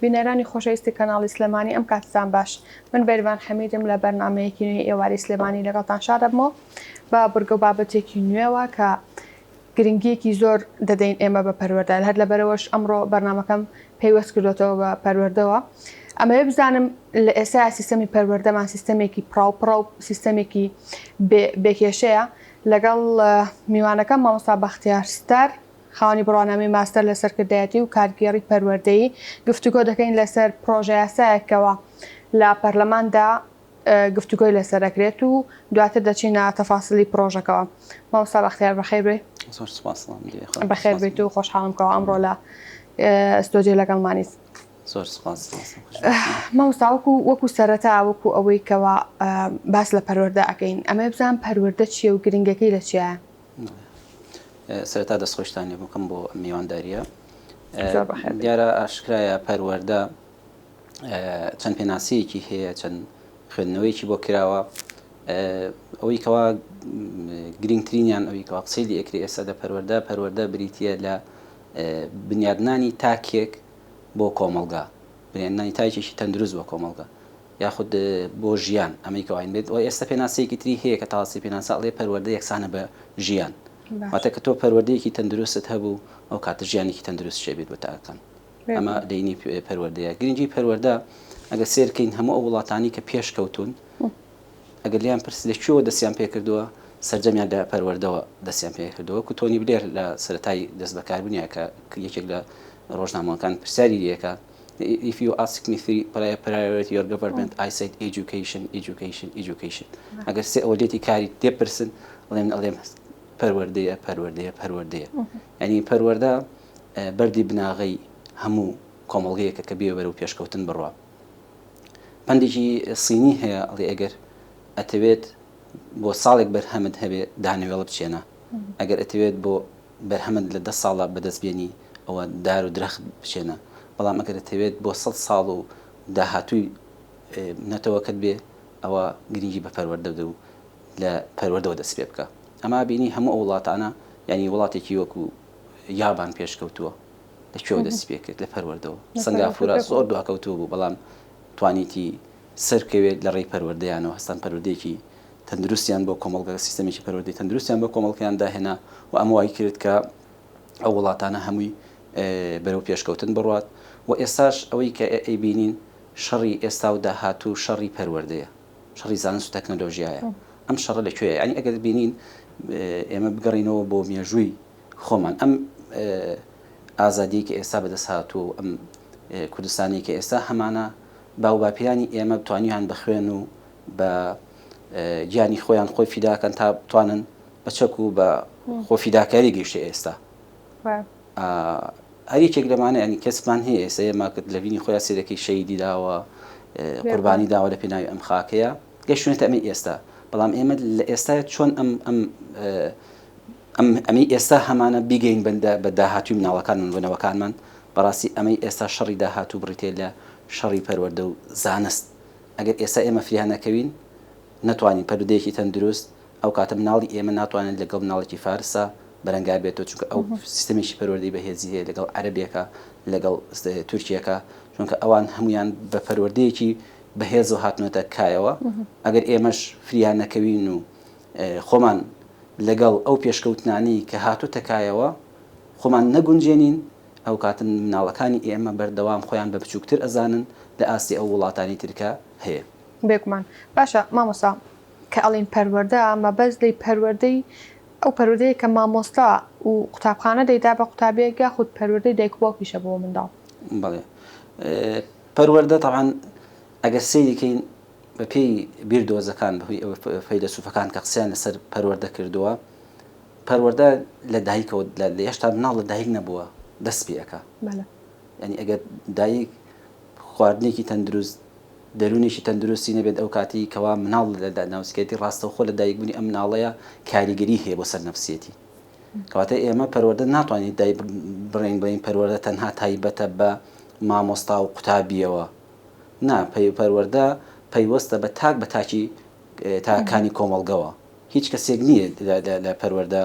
بینەرانی خۆشەویستی کەناڵی سلێمانی ئەم کاتتان باش من بێریڤان حەمیدم لە بەرنامەیەکی نوێی ئێوارەی سلێمانی لەگەڵتان شادەبمەوە بە بڕگە و بابەتێکی نوێوە کە گرنگیەکی زۆر دەدەین ئێمە بە پەروەردە هەر لەبەرەوەش ئەمڕۆ بەرنامەکەم پەیوەست کردوێتەوە بە پەروەردەوە ئەمەوێ بزانم لە ئێستا سیستەمی پەروەردەمان سیستەمێکی پڕاوپڕە و سیستەمێکی بێکێشەیە لەگەڵ میوانەکەم مامۆستا بەختیار ستار خاوەنی بڕوانامەی ماستەر لە سەرکردایەتی و کارگێڕی پەروەردەیی، گفتوگۆ دەکەین لەسەر پڕۆژەیاسایەکەوە لە پەرلەماندا گفتوگۆی لەسەر ئەکرێت و دواتر دەچینە تەفاسیلی پڕۆژەکەوە. مامۆستا بەختیار بەخێر بێی. زۆر سوپاس سڵام لێ خۆت. بەخێر بێیت و خۆشحاڵم کەوا ئەمڕۆ لە ستۆدیۆ لەگەڵمانیت. زۆر سوپاس. مامۆستا وەکو وەکو سەرەتا وەکو ئەوەی کەوا باس لە پەروەردە ئەکەین ئەمەوێ بزانم پەروەردە چییە و گرنگەکەی لە چیایە؟ سەرەتا دەستخۆشتان لێ بکەم بۆ ئەم میوانداریە. دیارە ئاشکرایە پەروەردە چەند پێناسەیەکی هەیە چەند خوێندنەوەیەکی بۆ کراوە ئەوەی کەوا گرنگترینیان ئەوی کەوا قسەی لێ ئەکرێ ئێستا لە پەروەردە پەروەردە بریتە لە بنیادنانی تاکێک بۆ کۆمەڵگا بنیادنانی تاکێکی تەندروست بۆ کۆمەڵگا یاخود بۆ ژیان ئەمەی کە واین بێت و ئێستا پێناسەیەکی تری هەیە کە تاسی پێناسە ئەڵێ پەروەردە یەکسانە بە ژیان واتە کە تۆ پەروەردەیەکی تەندروستت هەبوو ئەو کاتە ژیانێکی تەندروست شێ بێت بۆ تاکەکان ئەمە دەینی پەروەردەیە گرنگی پەروەردە ئەگەر سێرکەین هەموو ئەو وڵاتانی کە پێش کەوتون ئەگەر لیان پرس لە کوێوە دەستیان پێکردووە سەرجەمیان لە پەروەردەوە دەستیان پێکردووە وەکو تۆنی بلێر لە سەرەتای دەست بەکاربوونیە کە یەکێک لە ڕۆژنامەکان پرسیاری لێکە If you ask me three priority your government I said education education education ئەگەر سێ ئەولێتی کاری تێپرسن ئەڵێن ئەڵێم پەروەردەیە پەروەردەیە پەروەردەیە یعنی پەروەردە بەردی بناغەی هەموو کۆمەڵگەیەکە کە بێ بەرەو پێشکەوتن بڕوا پەندێکی سینی هەیە ئەڵێ ئەگەر ئەتەوێت بۆ ساڵێک بەرهەمت هەبێ دانەوێڵە بچێنە ئەگەر ئەتەوێت بۆ بەرهەمت لە دە ساڵا بەدەست بێنی ئەوە دار و درەخت بچێنە بەڵام ئەگەر ئەتەوێت بۆ سەد ساڵ و داهاتووی نەتەوەکەت بێ ئەوە گرنگی بە پەروەردە بدە و لە پەروەردەوە دەست پێ بکە ئەما بینی هەموو ئەو وڵاتانە یعنی وڵاتێکی وەکو یابان پێشکەوتووە لە کوێوە دەستی پێ کرد لە پەروەردەوە سنگافورە زۆر دواکەوتوو بوو بەڵام توانیتی سەرکەوێت لە ڕێی پەروەردەیانەوە هەستان پەروەردەیەکی تەندروستیان بۆ کۆمەڵگە سیستەمێکی پەروەردەی تەندروستیان بۆ کۆمەڵکەیان داهێنا و ئەمە وای کرد کە ئەو وڵاتانە هەمووی بەرەو پێشکەوتن بڕوات و ئێستاش ئەوەی کە ئەیبینین شەڕی ئێستا و داهاتوو شەڕی پەروەردەیە شەڕی زانست و تەکنەلۆژیایە ئەم شەڕە لە کوێیە یانی ئەگەر بینین ئێمە بگەڕینەوە بۆ مێژووی خۆمان ئەم ئازادیی کە ئێستا بەدەست هاتووە و ئەم کوردستانی کە ئێستا هەمانە باوباپیرانی ئێمە توانیان بە خوێن و بە گیانی خۆیان خۆی فیداکەن تا بتوانن بە چەک و بە خۆ فیداکاری گەیشتە ئێستا هەر یەکێک لەمانە ینی کەسمان هەیە ئێستا ئێمە لە بینی خۆیان سێرەکەی شەیدی داوە قوربانی داوە لە پێناوی ئەم خاکەیە گەشتونەتە ئەمەی ئێستا بەڵام ئێمە لە ئێستا چۆن ئەم ئەم ئەم ئەمەی ئێستا هەمانە بیگەین بەندە بە داهاتوی مناڵەکانمان بە نەوەکانمان بەڕاستی ئەمەی ئێستا شەڕی داهاتوو بڕیتێ لە شەڕی پەروەردە و زانست ئەگەر ئێستا ئێمە فریا نەکەوین نەتوانین پەرودەیەکی تەندروست ئەو کاتە مناڵی ئێمە ناتوانێت لەگەڵ مناڵێکی فارسا بەرەنگار بێتەوە چونکە ئەو سیستەمێکی پەروەردەی بەهێزی هەیە لەگەڵ عەرەبێکە لەگەڵ تورکیەکە چونکە ئەوان هەمویان بە پەروەردەیەکی بەهێزەوە هاتنەتە کایەوە ئەگەر ئێمەش فریا نەکەوین و خۆمان لەگەڵ ئەو پێشکەوتنانەی کە هاتوتە کایەوە خۆمان نەگونجێنین ئەو کاتە مناڵەکانی ئێمە بەردەوام خۆیان بە بچووکتر ئەزانن لە ئاستی ئەو وڵاتانی ترکە هەیە. بێگومان. باشە مامۆستا کە ئەڵێین پەروەردە مەبەست لێی پەروەردەی ئەو پەروەردەیە کە مامۆستا و قوتابخانە دەیدا بە قوتابیەک یاخود پەروەردەی دایک و باوکیشە بۆ منداڵ؟ بەڵێ پەروەردە تەبعەن ئەگەر سەیری کەین بە پێی بیردۆزەکان بە هۆی فەیلەسوفەکان کە قسەیان لەسەر پەروەردە کردووە پەروەردە لە دایکەوە لە هێشتا مناڵ لە دایک نەبووە دەست پێ ئەکا یعنی ئەگەر دایک خواردنێکی تەندروست دەروونێکی تەندروستی نەبێت ئەو کاتی کەوا مناڵ لە ناوسکێتی ڕاستەوخۆ لە دایکبوونی ئەم مناڵەیە کاریگەری هەیە بۆ سەر نەفسیەتی کەواتە ئێمە پەروەردە ناتوانین دای بڕین بڵین پەروەردە تەنها تایبەتە بە مامۆستا و قوتابیەوە نا پەروەردە پەیوەستە بە تاک بە تاکی تاکانی کۆمەڵگەوە هیچ کەسێک نییە لە پەروەردە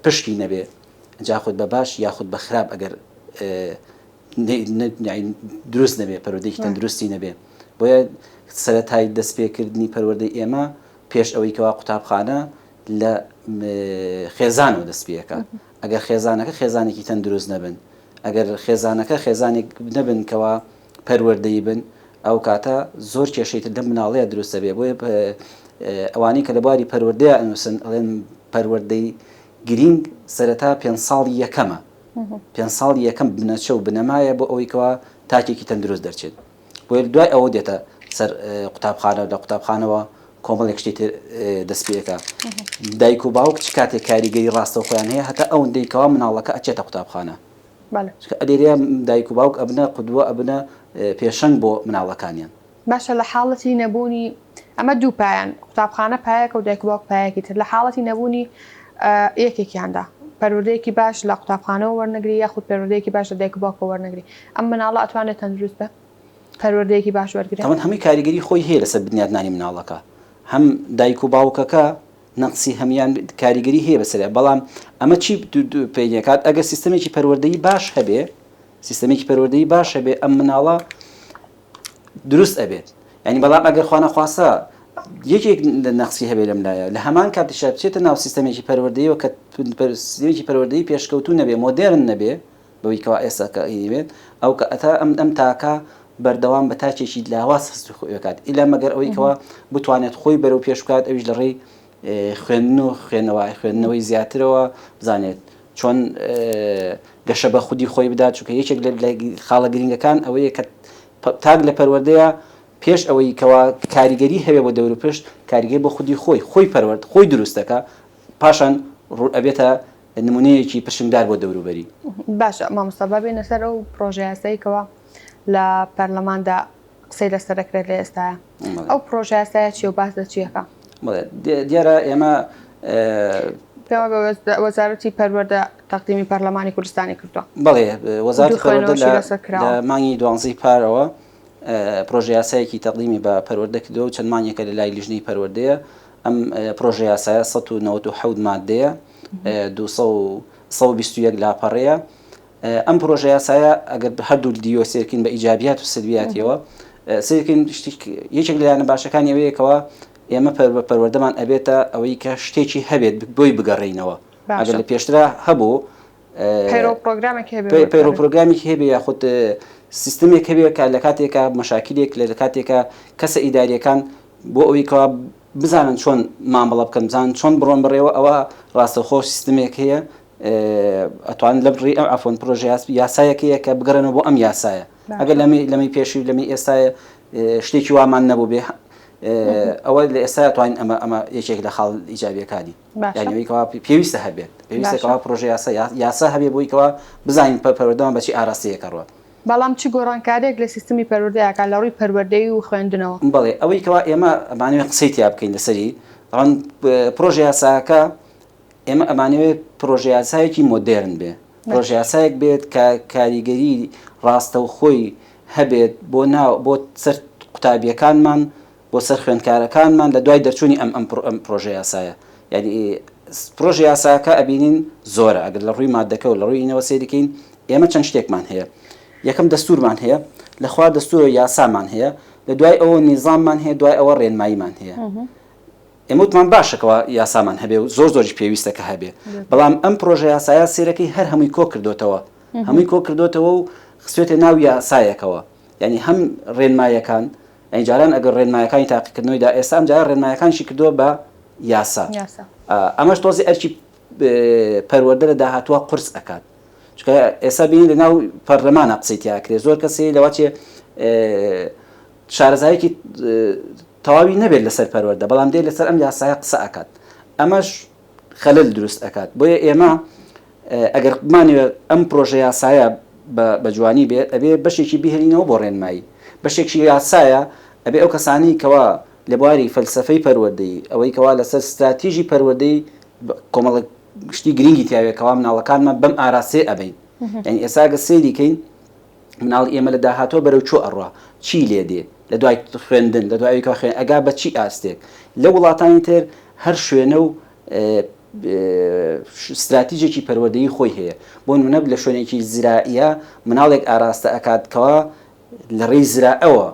پشکی نەبێ جاخود بە باش یاخود بە خراپ ئەگەر دروست نەبێ پەروەردەیەکی تەندروستی نەبێ بۆیە سەرەتای دەستپێکردنی پەروەردەی ئێمە پێش ئەوەی کەوا قوتابخانە لە خێزانەوە دەست پێکات ئەگەر خێزانەکە خێزانێکی تەندروست نەبن ئەگەر خێزانەکە خێزانێک نەبن کەوا پەروەردەی بن ئەو کاتە زۆر کێشەی تر لەم مناڵەیە دروست دەبێ بۆیە ئەوانەی کە لە بواری پەروەردەیە ئەنووسن ئەڵێن پەروەردەی گرینگ سەرەتا پێ ساڵی یەکەمە پێ ساڵی یەکەم بنەچە و بنەمایە بۆ ئەوەی کەوا تاکێکی تەندروست دەرچێت بۆیە دوای ئەوە دێتە سەر قوتابخانە لە قوتابخانەوە کۆمەڵێک شتی تر دەست پێەکە دایک و باوک چ کاتێک کاریگەری ڕاستەوخۆیان هەیە هەتا ئەوەندەی کەوا مناڵەکە ئەچێتە قوتابخانە چونکە ئەلێرەیا دایک و باوک ئەبنە قودوە ئەبنە پێشەنگ بۆ مناڵەکانیان. باشە لە حاڵەتی نەبوونی ئەمە دوو پایەن قوتابخانە پایەکە و دایک و باوک پایەکی تر لە حاڵەتی نەبوونی یەکێکیاندا پەروەردەیەکی باش لە قوتابخانەوە وەرنەگری یاخود پەروەردەیەکی باش لە دایک و باوکەوە وەرنەگری ئەم مناڵە ئەتوانێت تەندروست بێ پەروەردەیەکی باش وەرگرێ؟ تەبعەن هەمووی کاریگەری خۆی هەیە لەسەر بنیادنانی مناڵەکە هەم دایک و باوکەکە نەقسی هەمیان کاریگەری هەیە بەسەریا بەڵام ئەمە چی پێکات ئەگەر سیستەمێکی پەروەردەیی باش هەبێ سیستەمێکی پەروەردەیی باش هەبێ ئەم مناڵە دروست ئەبێت یعنی بەڵام ئەگەر خوانەخواستە یەکێک لە نەقسی هەبێ لەم لایە لە هەمان کاتیشا بچێتە ناو سیستەمێکی پەروەردەیەوە کە سیستەمێکی پەروەردەیی پێشکەوتوو نەبێ مۆدێرن نەبێ بەوەی کەوا ئێستا کە ئینی بێت ئەو کە ئەتا ئەم ئەم تاکە بەردەوام بە تاکێکی لاواز هەست خۆی بکات ئیلا مەگەر ئەوەی کەوا بتوانێت خۆی بەرەو پێش بکات ئەویش لە ڕێی خوێندن و خوێنەوە خوێندنەوەی زیاترەوە بزانێت چۆن گەشە بە خودی خۆی بدات چونکە یەکێک لە خاڵە گرنگەکان ئەوەیە کە تاک لە پەروەردەیە پێش ئەوەی کەوا کاریگەری هەبێ بۆ دەوروپشت کاریگەری بۆ خودی خۆی خۆی پەروەرد خۆی دروست دەکا پاشان ڕوو ئەبێتە نمونەیەکی پرشنگدار بۆ دەوروبەری. باشە مامۆستا با بێینە سەر ئەو پڕۆژە یاسایی کەوا لە پەرلەماندا قسەی لەسەر دەکرێت لە ئێستایا ئەو پڕۆژە یاسایە چیە و باس لە چی ئەکا؟ بەڵێ دیارە ئێمە پێم وابێ وەزارەتی پەروەردە تەقدیمی پەرلەمانی کوردستانی کردووە. بەڵێ وەزارەتی پەروەردە لە مانگی دوانزەی پارەوە پرۆژە یاسایەکی تەقدیمی بە پەروەردە کردووە و چەند مانگێکە لە لای لیژنەی پەروەردەیە ئەم پرۆژە یاسایە 197 مادەیە 221 لاپەڕەیە ئەم پرۆژە یاسایە ئەگەر هەردوو دیۆ سێرکین بە ئیجابیات و سلبیاتیەوە سێرکین یەکێک لایەنە باشەکانی ئەوەیەکەوە ئێمە پەر پەروەردەمان ئەبێتە ئەوەی کە شتێکی هەبێت بۆی بگەڕێینەوە ئەگەر لە پێشترا هەبوو پەیڕەو پرۆگرامێکی هەبێ یاخود سیستمێک هەبێ کە لە کاتێکا مەشاکلێک لە کاتێکا کەسە ئیداریەکان بۆ ئەوەی کەوا بزانن چۆن مامەڵە بکەن بزانن چۆن بڕۆن بڕێوە ئەوە ڕاستەوخۆ سیستمێک هەیە ئەتوان لە بڕی ئەم عفۆن پرۆژە یاسایەک هەیە کە بگەڕێنەوە بۆ ئەم یاسایە ئەگەر لەمی لەمی پێشی و لەمی ئێستاە شتێکی وامان نەبوو بێ ئەوە لە ئێستا توانین ئەمە ئەمە یەکێک لە خاڵ ئیجابیەکانی یانی کەوا پێویستە هەبێت پێویستە کەوا پرۆژە یاسا یاسا هەبێ بۆی کەوا بزانین پەروەردەمان بە چی ئاراستەیەکە ڕوات. بەڵام چ گۆڕانکاریەک لە سیستمی پەروەردە ئەکات لە ڕووی پەروەردەیی و خوێندنەوە؟ بەڵێ ئەوەی کەوا ئێمە ئەمانەوێت قسەی تیا بکەین لەسەری ئەوان پرۆژە یاساکە ئێمە ئەمانەوێت پرۆژە یاسایەکی مۆدێرن بێ پرۆژە یاسایەک بێت کە کاریگەری ڕاستەوخۆی هەبێت بۆ ناو بۆ سەر قوتابیەکانمان بۆ سەر خوێندکارەکانمان لە دوای دەرچوونی ئەم ئەم پرۆژە یاسایە یعنی پرۆژە یاساکە ئەبینین زۆرە ئەگەر لە ڕووی مادەکە و لە ڕووی ئینەوە سەیرکەین ئێمە چەند شتێکمان هەیە یەکەم دەستورمان هەیە لە خوار دەستورەوە یاسامان هەیە لە دوای ئەوە نیزاممان هەیە دوای ئەوە ڕێنماییمان هەیە ئێمە وتمان باشە کەوا یاسامان هەبێ و زۆر زۆریش پێویستە کە هەبێ بەڵام ئەم پرۆژە یاسایە سێرەکەی هەر هەمووی کۆ کردوتەوە هەمووی کۆ کردوتەوە و خستێتە ناو یاسایەکەوە یعنی هەم ڕێنمایەکان ئەی جاران ئەگەر ڕێنمایەکانی تاقیکردنەوەی دا ئێستا ئەم جارە ڕێنمایەکانیشی کردووە بە یاسا ئەمەش تۆزی ئەرکی پەروەردە لە داهاتووە قورس ئەکات چونکە ئێستا بینی لە ناو پەرلەمانە قسەی تیا کرێ زۆر کەسی لەوەچێ شارەزایەکی تەواوی نەبێت لەسەر پەروەردە بەڵام دێ لەسەر ئەم یاسایە قسە ئەکات ئەمەش خەلەل دروست ئەکات بۆیە ئێمە ئەگەر بمانەوێت ئەم پرۆژە یاسایە بە جوانی بێت ئەبێ بەشێکی بهێنینەوە بۆ ڕێنمایی بەشێکی یاسایە ئەبێ ئەو کەسانی کەوا لە بواری فەلسفەی پەروەردەی ئەوەی کەوا لەسەر ستراتیژی پەروەردەی کۆمەڵە شتی گرنگی تیاوێ کەوا مناڵەکانمان بەم ئاراستەیە ئەبەین یعنی ئێستا گە سەیری کەین مناڵی ئێمە لە داهاتوە بەرەو چۆ ئەڕوا چی لێ دێ لە دوای خوێندن لە دوای ئەوی کەوا خوێن ئەگا بە چی ئاستێک لە وڵاتانی تر هەر شوێنە و. ستراتیجێکی پەروەردەیی خۆی هەیە بۆ نمونە لە شوێنێکی زرائیە مناڵێک ئاراستە ئەکات کەوا لە ڕێی زرائەوە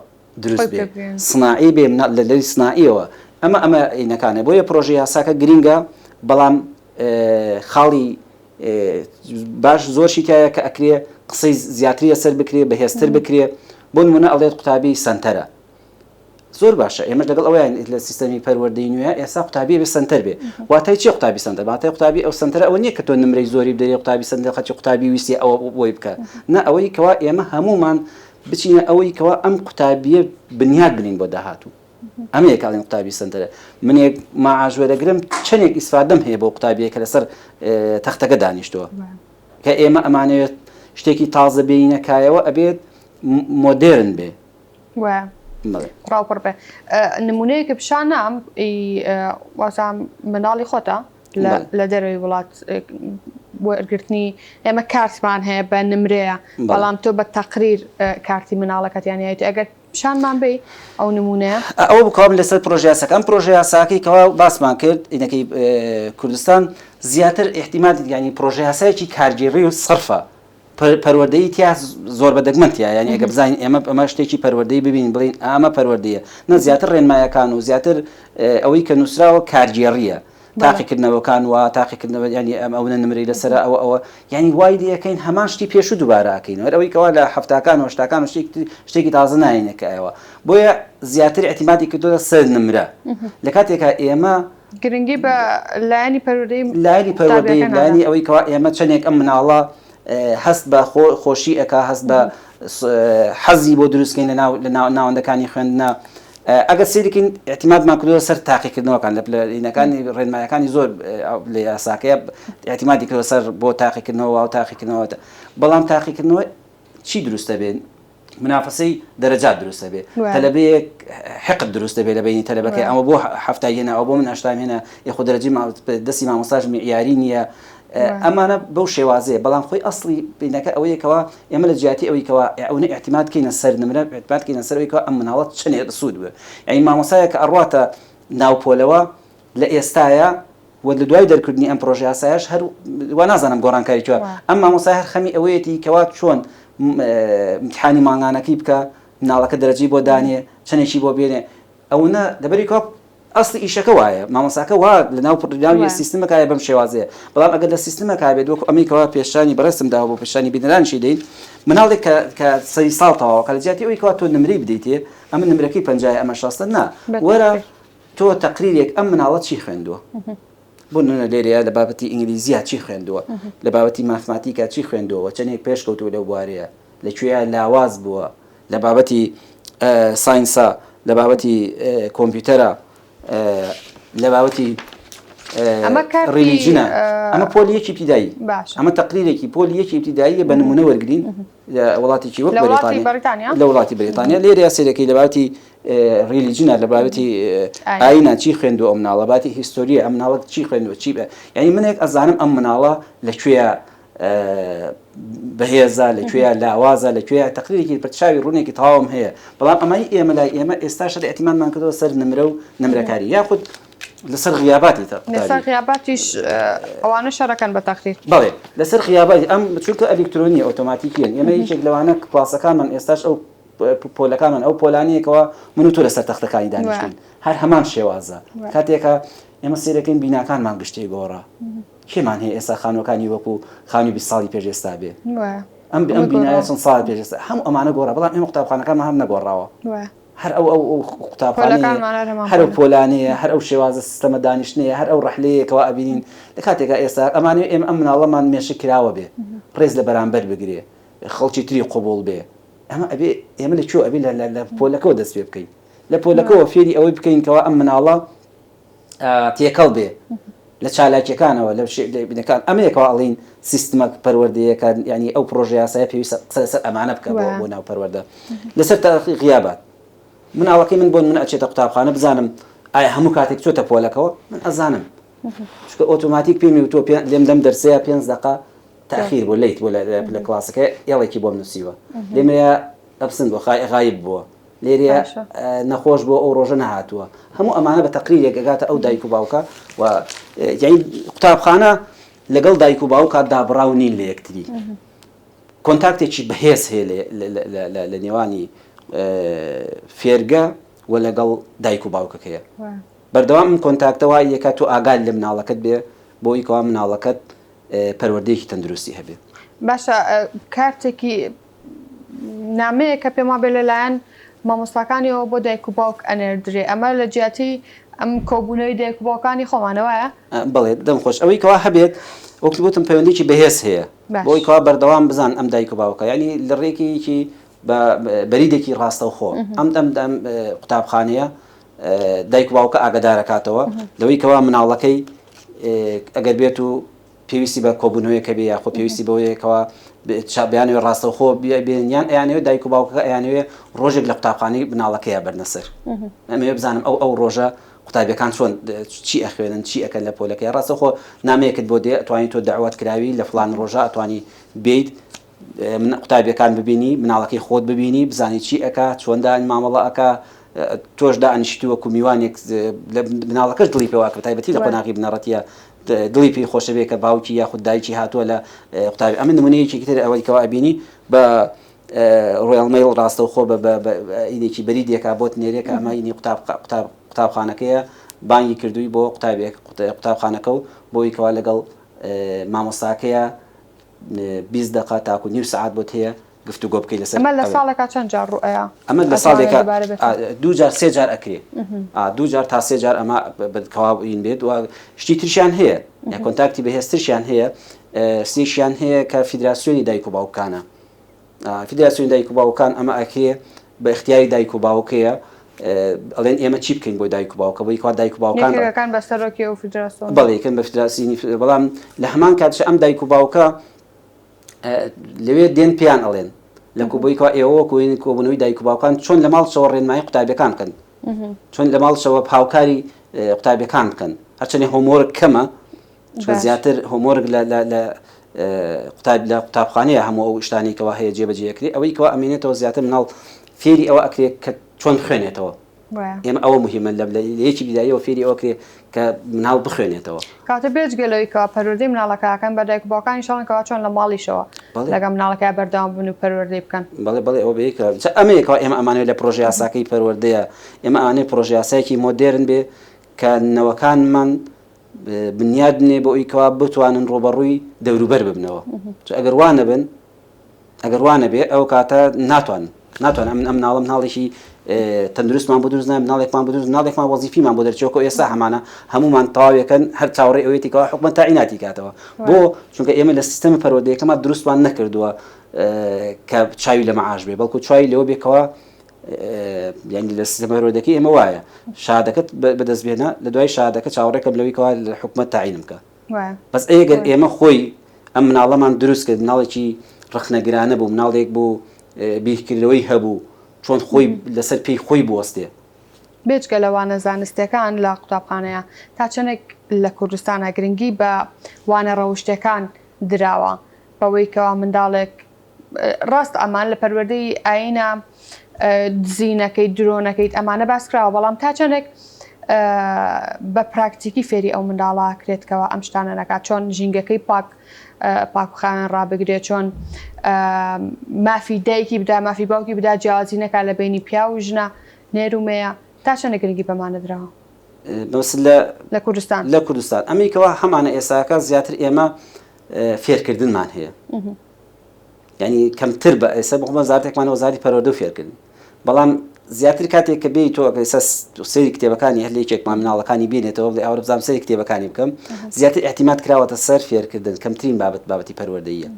دروست بێ سناعی بێ لە لەری سناعیەوە ئەمە ئەمە ئینەکانە بۆیە پرۆژە یاساکە گرینگە بەڵام خاڵی باش زۆرشی تایە کە ئەکرێ قسەی زیاتری لەسەر بکرێ بەهێزتر بکرێ بۆ نمونە ئەڵێت قوتابی سەنتەرە زۆر باشە ئێمەش لەگەڵ ئەوەیان لە سیستەمی پەروەردەی نوێ ئێستا قوتابی بێ سەنتەر بێ واتای چی قوتابی سەنتەر واتای قوتابی ئەو سەنتەرە ئەوە نییە کە تۆ نمرەی زۆری بدەری قوتابی سەنتەر خەچی قوتابی ویستی ئەوە بۆی بکە نا ئەوەی کەوا ئێمە هەمومان بچینە ئەوەی کەوا ئەم قوتابیە بنیاد بنین بۆ داهاتوو ئەمەیە کە ئەڵێن قوتابی سەنتەرە منێک مەعاش وەرەگرم چەندێک ئیسفادەم هەیە بۆ قوتابیە کە لەسەر تەختەکە دانیشتووە کە ئێمە ئەمانەوێت شتێکی تازە بێینە کایەوە ئەبێت مۆدێرن بێ وایە پڕاوپڕ بێ نمونەیەکە پیشان نام وازام مناڵی خۆتە لە دەرەوەی وڵات وەرگرتنی ئێمە کارتمان هەیە بە نمرەیە بەڵام تۆ بە تەقریر کارتی مناڵەکەتیان یایت ئەگەر پیشانمان بی ئەو نمونەیە. ئەوە بوو کەوا من لەسەر پرۆژە یاساکە ئەم پرۆژە یاساکەی کەوا باسمان کرد ئینەکەی کوردستان زیاتر ئیحتیمال یانی پرۆژە یاسایەکی کارگێڕی و سەرفە پەروەردەیی تیا زۆر بە دەگمەن تیا یانی ئەگە بزانین ئێمە ئەمە شتێکی پەروەردەی ببین بڵین ئامە پەروەردەیە نە زیاتر ڕێنمایەکان و زیاتر ئەوەی کە نووسراوە کارگێڕیە تاقیکردنەوەکان و تاقیکردنەوە ینی ئەم ئەونە نمرەی لەسرە ئەوە ئەوە یعنی وای لەکەین هەمان شتی پێشوو دووبارە ئەکەین هەر ئەوەی کەوا لە هەفتاکان و هەشتاکان و شتێکی تازە ناینەکەەوە بۆیە زیاتر اعتیمادی کردووە سەر نمرە لە کاتێکا ئێمە گرنگی بە لایەنی پەروەردەی لایەنی پەروەردەی لایەنی ئەوەی کەوا ئێمە چەندێک ئەم مناڵە هەست بە خۆشی ئەکا هەست بە حەزی بۆ دروستکەین لە ناو لە ناوەندەکانی خوێندنە ئەگەر سەیرکەین اعتمادمان کردووە سەر تاقیکردنەوەکان لە پلەکانی ڕێنمایەکانی زۆر لە یاساکەیە اعتمادی کردووە سەر بۆ تاقیکردنەوە و تاقیکردنەوە بەڵام تاقیکردنەوە چی دروستە بێن منافەسەی دەرەجات دروست دەبێ تەلەبەیەک حقد دروست دەبێ لە بینی تەلەبەکەی ئەمە بۆ هەفتای هێنا ئەو بۆ من هەشتام هێنا یخۆ دەرەجەی دەستی مامۆستاش معیاری نییە ئەمانە بەو شێوازەیە بەڵام خۆی ئەسڵی بینەکە ئەوەیە کەوا ئێمە لە جیاتی ئەوەی کەوا ئەونە اعتماد کەینە سەر نمرە اعتماد کەینە سەر ئەوەی کەوا ئەم مناڵە چەنێ سوود بوو یعنی مامۆستایە کە ئەڕواتە ناو پۆلەوە لە ئێستایا و لە دوای دەرکردنی ئەم پرۆژە یاسایەش هەر وا نازانم گۆڕانکاری چوە ئەم مامۆستای هەر خەمی ئەوەیەتی کەوا چۆن امتحانی مانگانەکەی بکە مناڵەکە دەرەجەی بۆ دانێ چەندێکی بۆ بێنێ ئەوەنە لەبەری کەوا ئەسڵی ئیشەکە وایە مامۆستاکە وا لە ناو ناوی سیستمەکایە بەم شێوازەیە بەڵام ئەگەر لە سیستمەکە بێت وەکو ئەمەی کەوا پێشانی بەڕێزم داوە بۆ پێشانی بینەرانیشی دەین مناڵێک کە کە سەری ساڵ تەواوە کە لە جیاتی ئەوەی کەوا تۆ نمرەی بدەیتێ ئەمە نمرەکەی پەنجایە ئەمە شەستە نا وەرە تۆ تەقریرێک ئەم مناڵە چی خوێندووە؟ بۆ نمونە لێرەیە لە بابەتی ئینگلیزیا چی خوێندووە؟ لە بابەتی ماتماتیکا چی خوێندووە؟ چەندێک پێشکەوتووە لەو بوارەیە؟ لە کوێیا لاواز بووە؟ لە بابەتی ساینسا، لە بابەتی کۆمپیوتەرا، لە بابەتی religion ە. ئەمە پۆلی یەکی ئیبتیدایی. ئەمە تەقریرێکی پۆلی یەکی ئیبتیداییە بە نمونە وەرگرین لە وڵاتێکی وەک بەریتانیا. لە وڵاتی بەریتانیا لێرەیە سەیرەکەی لە بابەتی religion ە لە بابەتی ئایینە چی خوێندووە ئەو مناڵە باتی history یە ئەم مناڵە چی خوێندووە چی بە یعنی منێک ئەزانم ئەم مناڵە لە کوێیە بەهێزە لە کوێیە لاوازە لە کوێیە تەقریرێکی پرچاوی ڕوونێکی تەواوم هەیە بەڵام ئەمەی ئێمە لای ئێمە ئێستا شەر اعتیمادمان کردەوە سەر نمرە و نمرەکاری یاخود لەسەر غیاباتی لەسەر غیاباتیش ئەوانە شەرەکەن بە تەقریر بەڵێ لەسەر غیاباتی ئەم چونکە ئەلیکترۆنی ئۆتۆماتیکین ئێمە یەکێک لەوانە کلاسەکانمان ئێستاش ئەو پۆلەکانمان ئەو پۆلانەیە کەوا من و تۆ لەسەر تەختەکانی دانیشتوین هەر هەمان شێوازە کاتێکە ئێمە سیرەکەین بیناکانمان گشتی گۆڕا کێمان هەیە ئێستا خانوەکانی وەکو خانوی 20 ساڵی پێش ئێستا بێ ئەم ئەم بینایە چەند ساڵ پێش ئێستا هەموو ئەمانە گۆڕا بەڵام ئێمە قوتابخانەکانمان هەر نەگۆڕاوە هەر ئەو ئەو ئەو قوتابخانەیە هەر ئەو پۆلانەیە هەر ئەو شێوازە سیستەمە دانیشتنەیە هەر ئەو ڕەحلەیە کەوا ئەبینین لە کاتێکا ئێستا ئەمانەوێ ئێمە ئەم مناڵەمان مێشک کراوە بێ ڕێز لە بەرامبەر بگرێ خەڵکی تری قبوڵ بێ ئەمە ئەبێ ئێمە لە کوێ ئەبێ لە پۆلەکەوە دەست پێ بکەین لە پۆلەکەوە فێری ئەوەی بکەین کەوا ئەم مناڵە تێکەڵ بێ لە چالاکیەکانەوە لە بینەکان ئەمە یەکەوە ئەڵین سیستمە پەروەردەیەکە ینی ئەو پرۆژە یاسایە پێویستە قسە لەسەر ئەمانە بکە بۆ بۆ ناو پەروەردە لەسەر تاقی غیابات مناڵەکەی من بۆ من ئەچێتە قوتابخانە بزانم ئایا هەموو کاتێک چۆتە پۆلەکەوە من ئەزانم چونکە ئۆتۆماتیک پێمی وتووە پێ لێم لەم دەرسەیە پێنج دەقە تاخیر بوو late بوو لە کلاسەکە ئێڵێکی بۆم نووسیوە لێم absent بووە غایب بووە. لێرەیە نەخۆش بۆ ئەو ڕۆژە نەهاتووە هەموو ئەمانە بە تەقریرێک ئەگاتە ئەو دایک و باوکە و یعنی قوتابخانە لەگەڵ دایک و باوکە دابڕاو نین لە یەکتری کۆنتاکتێکی بەهێز هەیە لە نێوانی فێرگە و لەگەڵ دایک و باوکەکەیە بەردەوام ئەم کۆنتاکتە وای یەکە تۆ ئاگات لە مناڵەکەت بێ بۆی کەوا مناڵەکەت پەروەردەیەکی تەندروستی هەبێ. باشە کارتێکی نامەیەک کە پێم وابێ لەلایەن مامۆستاکانیەوە بۆ دایک و باوک ئەنێردرێ ئەمە لە جیاتی ئەم کۆبوونەوەی دایک و باوکانی خۆمانە وایە؟ بەڵێ دەم خۆش ئەوەی کەوا هەبێت وەک وتم پەیوەندیی بەهێز هەیە بۆی کەوا بەردەوام بزان ئەم دایک و باوکە یعنی لە ڕێکێکی بە بەریدێکی ڕاستەوخۆ ئەم دەم دەم قوتابخانەیە دایک و باوکە ئاگدارەکاتەوە لەوەی کەوا مناڵەکەی ئەگەر بێت و پێویستی بە کۆبوونەوەیەک هەبێ یاخۆ پێویستی بەوەیە کەوا بیانەوێ ڕاستەوخۆ بێن یان ئەیانەوێ دایک و باوکەکە ئەیانەوێ ڕۆژێک لە قوتابخانەی مناڵەکەیا بەرنە سەر ئەمەوێ بزانم ئەو ئەو ڕۆژە قوتابیەکان چۆن چی ئەخوێنن چی ئەکەن لە پۆلەکەی ڕاستەوخۆ نامەیەکت بۆ دێ ئەتوانی تۆ داوات کراوی لە فلان ڕۆژە ئەتوانی بیت من قوتابیەکان ببینی مناڵەکەی خۆت ببینی بزانی چی ئەکا چۆن دان مامەڵە ئەکا تۆش دانیشتی وەکو میوانێک مناڵەکەش دڵی پێواکە تایبەتی لە قۆناغی بنەڕەتیە دڵی پێی خۆشە بێ کە باوکی یاخود دایکی هاتووە لە قوتابی ئەمە نمونەیەکی تر ئەوەی کەوا ئەبینی بە ڕۆیاڵ مەیڵ ڕاستەوخۆ بە ئینێکی بەریدێکا بۆت نێرێ کە ئەمە ئینی قوتاب قوتاب قوتابخانەکەیە بانگی کردووی بۆ قوتابێک قوتابخانەکە و بۆی کەوا لەگەڵ مامۆستاکەیە 20 دقە تاکو نیو سەعات بۆت هەیە گفتوگۆ بکەی لەسەر ئەمە لە ساڵێکا چەند جار ڕوئەیا؟ ئەمە لە ساڵێکا دوو جار سێ جار ئەکرێ دوو جار تا سێ جار ئەمە کەوا این بێت و شتی ترشیان هەیە یا کۆنتاکتی بەهێزترشیان هەیە سێشیان هەیە کە فیدراسیۆنی دایک و باوکانە فیدراسیۆنی دایک و باوکان ئەمە ئەکرێ بە اختیاری دایک و باوکەیە ئەڵێن ئێمە چی بکەین بۆ دایک و باوکە بۆی کوا دایک و باوکان یەکەکان بە سەرۆکی ئەو فیدراسیۆن بەڵێ یەکەن بە فیدراسیۆنی بەڵام لە هەمان کاتش ئەم دایک و باوکە لەوێ دێن پێیان ئەڵێن لە کوبۆی کوا ئێوە وەکو کۆبوونەوەی دایک و باوکان چۆن لە ماڵشەوە ڕێنمایی قوتابیەکان بکەن چۆن لە ماڵشەوە هاوکاری قوتابیەکان بکەن هەرچەنێ homework کەمە چونکە زیاتر homework لە لە قوتاب لە قوتابخانەیە هەموو ئەو شتانی کەوا هەیە جێبەجێ ئەکرێ ئەوەی کەوا ئەمێنێتەوە زیاتر مناڵ فێری ئەوە ئەکرێت کە چۆن بخوێنێتەوە ئێمە ئەوە موهیمە لە یەکی بیداییەوە فێری ئەوە کرێ کە مناڵ بخوێنێتەوە. کەواتە بێجگە لەوەی کەوا پەروەردەی مناڵەکە ئەکەن بە دایک و باوکانیش ئەڵێن کەوا چۆن لە ماڵیشەوە لەگەڵ مناڵەکەیا بەردەوام بن و پەروەردەی بکەن. بەڵێ بەڵێ ئەوە بەیەکەوە جا ئەمەیە کەوا ئێمە ئەمانەوێ لە پرۆژە یاساکەی پەروەردەیە ئێمە ئەمانەوێ پرۆژە یاسایەکی مۆدێرن بێ کە نەوەکانمان بنیاد بنێ بۆ ئەوی کەوا بتوانن ڕووبەڕووی دەوروبەر ببنەوە چ ئەگەر وا نەبن ئەگەر وا نەبێ ئەو کاتە ناتوانن ناتوان ئەم ئەم مناڵە مناڵێکی تەندروستمان بۆ دروست نابێت مناڵێکمان بۆ دروست مناڵێکمان وەزیفیمان بۆ دەرچێت ئێستا هەمانە هەمومان تەواوەکەن هەر چاوەڕێ ئەوێتی کەوا حکومەت تاعیناتی کاتەوە بۆ چونکە ئێمە لە سیستەمی پەروەردەیەکەمان دروستمان نەکردووە کە چاوی لە مەعاش بێ بەڵکو چاوی لەوە بێکەوە یعنی لە سیستەمە پەروەردەکەی ئێمە وایە شادەکەت بەدەست بێنە لە دوای شادەکە چاوەڕێکەم لەوەی کەوا لە حکومەت تاعینم کە بەس ئەگەر ئێمە خۆی ئەم مناڵەمان دروست کرد مناڵێکی ڕەخنەگرانە بوو مناڵێک بوو بیرکردنەوەی هەبوو چۆن خۆی لەسەر پێی خۆی بوەستێ. بێجگە لە وانە زانستیەکان لە قوتابخانەیە تا چەندێک لە کوردستانا گرنگی بە وانە ڕەوشتیەکان دراوە بەوەی کەوا منداڵێک ڕاستە ئەمان لە پەروەردەی ئایینە دزی نەکەیت درۆ نەکەیت ئەمانە باس کراوە بەڵام تا چەندێک بە پراکتیکی فێری ئەو منداڵە کرێت کەوا ئەم شتانە نەکات چۆن ژینگەکەی پاک پاک و خاوێن ڕابگرێت چۆن مافی دایکی بدا مافی باوکی بدا جیاوازی نەکات لە بینی پیاو و ژنە نێر و مێیە تا چەندە گرنگی بەمانە دراوە مەبەست لە لە کوردستان لە کوردستان ئەمەی کەوا هەمانە ئێساکە زیاتر ئێمە فێرکردنمان هەیە یعنی کەمتر بە ئێستا بخۆ وەزارەتێکمان وەزارەتی پەروەردە و فێرکردن بەڵام زیاتر کاتێک کە بێی تۆ ئێستا سەیری کتێبەکانی هەر یەکێکمان مناڵەکانی بینێتەوە بڵێ ئەوە بزانم سەیری کتێبەکانی بکەم زیاتر اعتیماد کراوەتە سەر فێرکردن کەمترین بابەت بابەتی پەروەردەیە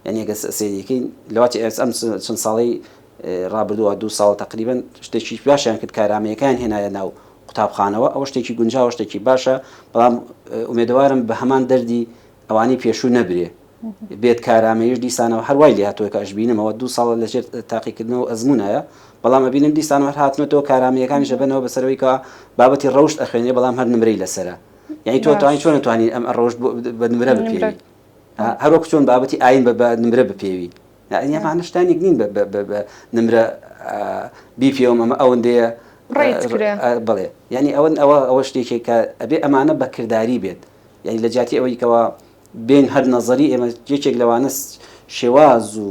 یعنی ئەگەر سەیریەکەین لەواتی ئێس ئەم چەند ساڵەی ڕابردووە دوو ساڵ تقریبا شتێکی باشیان کرد کارامەیەکان هێنایە ناو قوتابخانەوە ئەوە شتێکی گونجاوە شتێکی باشە بەڵام ئومێدەوارم بە هەمان دەردی ئەوانەی پێشوو نەبرێ بێت کارامەییش دیسانەوە هەر وای لێهاتووە کە ئەشبینمەوە دوو ساڵە لەژێر تاقیکردنەوە و ئەزموونایە بەڵام ئەبینم دیسانەوە هەر هاتنەتەوە کارامەیەکانیش ئەبەنەوە بەسەرەوەی کە بابەتی ڕەوشت ئەخوێنرێ بەڵام هەر نمرەی لەسەرە یعنی تۆ توانی چۆن توانی ئەم ڕەوشت بە نمرە بپێوی هەروەک چۆن بابەتی ئاین بە نمرە بپێوی یعنی ئەمانە شتانێک نین بە نمرە. بیپێوم ئەمە ئەوەندەیە ڕێت کرێ. بەڵێ یعنی ئەوە ئەوە ئەوە شتێکێک کە ئەبێ ئەمانە بە کرداری بێت یعنی لە جیاتی ئەوەی کەوا بێن هەر نەزەری ئێمە یەکێک لەوانە شێواز و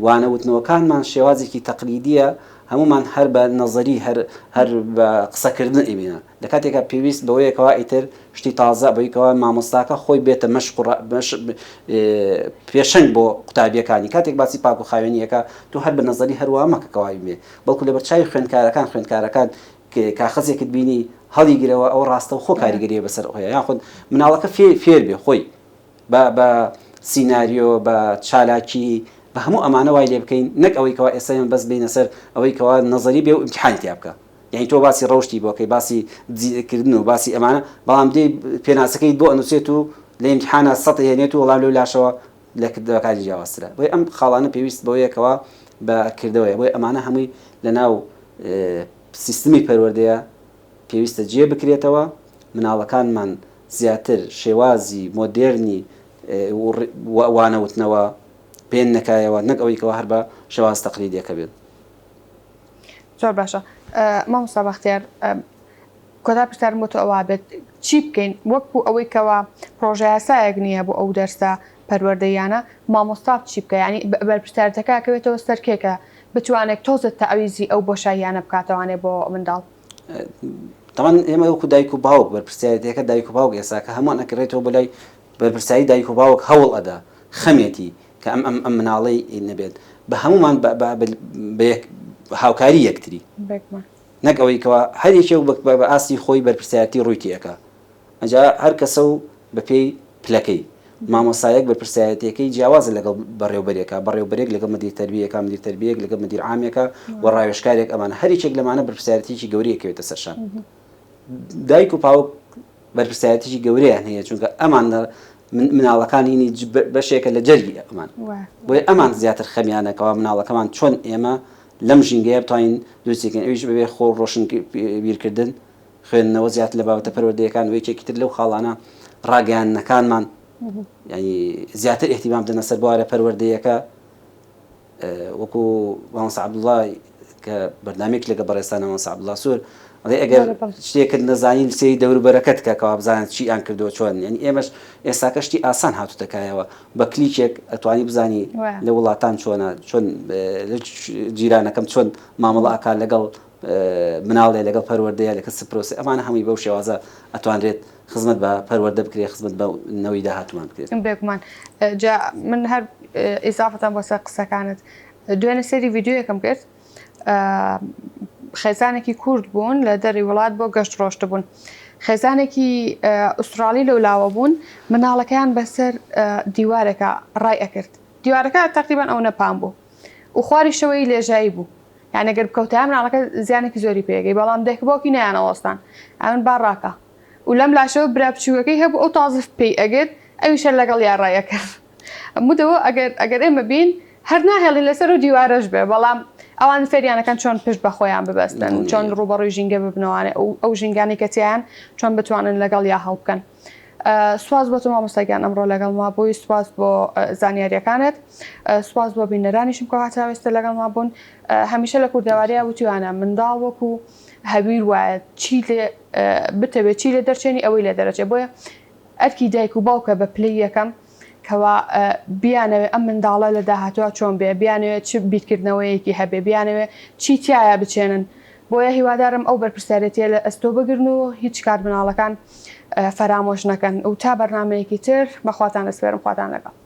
وانە وتنەوەکانمان شێوازێکی تەقلیدیە هەموومان هەر بە نەزەری هەر هەر بە قسەکردن ئەیبینە لە کاتێکا پێویست بەوەیە کەوا ئیتر شتی تازە بەوەی کەوا مامۆستاکە خۆی بێتە مەشق و پێشەنگ بۆ قوتابیەکانی کاتێک باسی پاک و خاوێنیەکە تۆ هەر بە نەزەری هەروا مەکە کەوا بێ بەڵکو لەبەر چاوی خوێندکارەکان خوێندکارەکان کاخەزێکت بینی هەڵیگرەوە ئەو ڕاستەوخۆ کاریگەریە بەسەر ئەوەیە یاخود مناڵەکە فێر بێ خۆی بە بە سیناریۆ بە چالاکی بە هەموو ئەمانە وای لێ بکەین نەک ئەوەی کەوا ئێستا ئێمە بەس بێینە سەر ئەوەی کەوا نەزەری بێ و ئیمتیحانی تیا بکا یانی تۆ باسی ڕەوشتی بۆ کەی باسی کردن و باسی ئەمانە بەڵام دێی پێناسەکەیت بۆ ئەنووسێت و لە ئیمتیحانا سەد ئەهێنێت و وەڵام لەو لاشەوە لە کردەوەکانی جیاوازترە بۆیە ئەم خاڵانە پێویست بەوەیە کەوا بە کردەوەیە بۆیە ئەمانە هەمووی لە ناو سیستمی پەروەردەیە پێویستە جێ بکرێتەوە مناڵەکانمان زیاتر شێوازی مۆدێرنی وانەوتنەوە بێننە کایەوە نەک ئەوەی کەوا هەر بە شێواز تەقلیدیەکە بێت. زۆر باشە مامۆستا بەختیار کۆتا پرسیارم بۆ تۆ ئەوە بێت چی بکەین وەکو ئەوەی کەوا پرۆژە یاسایەک نییە بۆ ئەو دەرسە پەروەردەیانە مامۆستا چی بکە ینی بەرپرسیارەتەکە کەوێتەوە سەر کێکە بتوانێت تۆزت تەعویزی ئەو بۆشاییانە بکاتەوانێ بۆ منداڵ. تەبعەن ئێمە وەکو دایک و باوک بەرپرسیارێتیەکە دایک و باوک ئێستا کە هەمووان ئەکرێتەوە بۆ لای بەرپرسیاری دایک و باوک هەوڵ ئەدا خەمێتی کە ئەم ئەم ئەم مناڵەی نەبێت بە هەموومان بە یەک هاوکاری یەکتری نەک ئەوەی کەوا هەر یەکێک بە ئاستی خۆی بەرپرسیارەتی ڕووی تێ ئەکا ئەجا هەر کەسە و بەپێی پلەکەی. مامۆستایەک بەرپرسیارێتیەکەی جیاوازە لەگەڵ بەڕێوبەرێکا، بەڕێوبەرێک لەگەڵ مدیر تەربیەیەکا، مدیر تەربیەیەک لەگەڵ مدیر عامێکا و ڕاوێژکارێک ئەمانە هەر یەکێک لەمانە بەرپرسیارێتیەکی گەورەی ئەکەوێتە سەر شان. دایک و باوک بەرپرسیارێتیەکی گەورەیان هەیە چونکە ئەمان مناڵەکان هینی بەشێکە لە جەرگی ئەمان بۆیە ئەمان زیاتر خەمیانە کەوا مناڵەکەمان چۆن ئێمە لەم ژینگەیە بتوانین دروستی کەین ئەویش بەبێ خۆ ڕۆشن بیرکردن خوێندنەوە زیاتر لە بابەتە پەروەردەیەکان و یەکێکی تر لەو خاڵانە ڕاگەیاندنەکانمان ینی زیاتر احتیمام بدەنە سەر بوارە پەروەردەیەکە وەکو مامۆستا عەبدوڵڵا کە بەرنامەیەک لەگە بەڕێزتان مامۆستا عەبدوڵڵا سوور ئەڵێ ئەگەر شتێکت نەزانی سەیری دەوروبەرەکەت کە کەوا بزانێت چییان کردووە چۆن یعنی ئێمەش ئێستاکە شتی ئاسان هاتوتە کایەوە بە کلیکێک ئەتوانی بزانی لە وڵاتان چۆنە چۆن جیرانەکەم چۆن مامەڵە ئەکات لەگەڵ مناڵێ لەگەڵ پەروەردەیە لەکە چ پرۆسەی ئەمانە هەمووی بەو شێوازە ئەتوانرێت خزمەت بە پەروەردە بکرێت خزمەت بە نەوەی داهاتوومان بکرێت. بێگومان جا من هەر ئیزافەتان بۆ سەر قسەکانت دوێنێ سەیری ڤیدیۆیەکم کرد خێزانێکی کورد بوون لە دەری وڵات بۆ گەشت ڕۆشتبوون خێزانێکی ئوسترالی لەو لاوە بوون مناڵەکەیان بەسەر دیوارێکە ڕای ئەکرد دیوارەکە تقریبان ئەو نەپان بوو و خواریشەوەی لێژایی بوو یانی گەر بکەوتایە مناڵەکە زیانێکی زۆری پێگەی بەڵام دایک و باوکی نەیانەوەستان ئەمن با ڕاکا و لەم لاشەوە برا بچووکەکەی هەبوو ئەو تازە پێی ئەگرت ئەویش هەر لەگەڵیا ڕای ئەکرد مدەوە ئەگەر ئەگەر ئێمە بین هەر ناهێڵین لەسەر و دیوارەش بێ بەڵام ئەوان فێریانەکەن چۆن پشت بە خۆیان ببەستن چۆن ڕووبەڕووی ژینگە ببنەوانێ ئەو ژینگانەی کە تیایان چۆن بتوانن لەگەڵیا هەڵبکەن. سوپاس بۆ تۆ مامۆستا گیان ئەمڕۆ لەگەڵما بووی سوپاس بۆ زانیاریەکانت سوپاس بۆ بینەرانیشم کەوا تا ئێستا لەگەڵما بوون هەمیشە لە کوردەواریا وتویانە منداڵ وەکو هەویر وایە چی لێ بتەوێت چی لێ دەرچێنی ئەوەی لێ دەرەچێت بۆیە ئەرکی دایک و باوکە بە پلەی یەکەم کەوا بیانەوێ ئەم منداڵە لە داهاتوە چۆن بێ بیانەوێ چ بیرکردنەوەیەکی هەبێ بیانەوێ چی تیایا بچێنن بۆیە هیوادارم ئەو بەرپرسیارێتیە لە ئەستۆ بگرن و هیچ کات مناڵەکان فەرامۆش نەکەن و تا بەرنامەیەکی تر بەخواتان ئەسپێرم خواتان لەگەڵ.